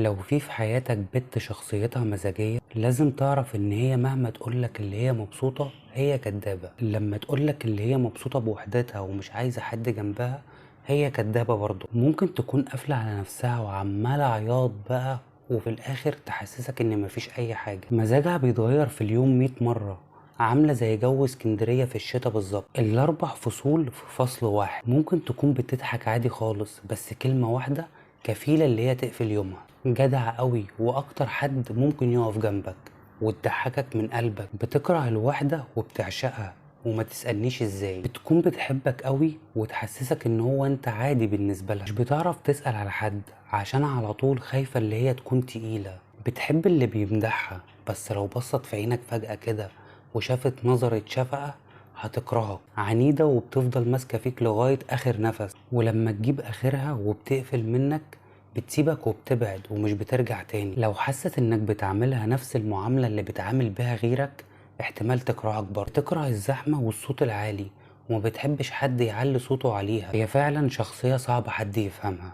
لو في حياتك بنت شخصيتها مزاجية، لازم تعرف ان هي مهما تقولك اللي هي مبسوطة هي كدابة. لما تقولك اللي هي مبسوطة بوحدتها ومش عايزة حد جنبها هي كدابة برضه. ممكن تكون قافلة على نفسها وعمالة عياط بقى، وفي الاخر تحسسك ان مفيش اي حاجة. مزاجها بيتغير في اليوم 100 مرة، عاملة زي جو اسكندرية في الشتاء بالظبط، الاربع فصول في فصل واحد. ممكن تكون بتضحك عادي خالص، بس كلمة واحدة كفيلة اللي هي تقفل يومها. جدع قوي واكتر حد ممكن يقف جنبك وتضحكك من قلبك. بتكره الوحدة وبتعشقها وما تسألنيش ازاي. بتكون بتحبك قوي وتحسسك ان هو انت عادي بالنسبة لها. مش بتعرف تسأل على حد عشان على طول خايفة اللي هي تكون تقيلة. بتحب اللي بيمدحها، بس لو بصت في عينك فجأة كده وشافت نظرة شفقة هتكرهك. عنيدة وبتفضل ماسكة فيك لغاية آخر نفس، ولما تجيب آخرها وبتقفل منك بتسيبك وبتبعد ومش بترجع تاني. لو حست انك بتعاملها نفس المعاملة اللي بتعامل بها غيرك احتمال تكرهك برضه. بتكره الزحمة والصوت العالي وما بتحبش حد يعلي صوته عليها. هي فعلا شخصية صعب حد يفهمها.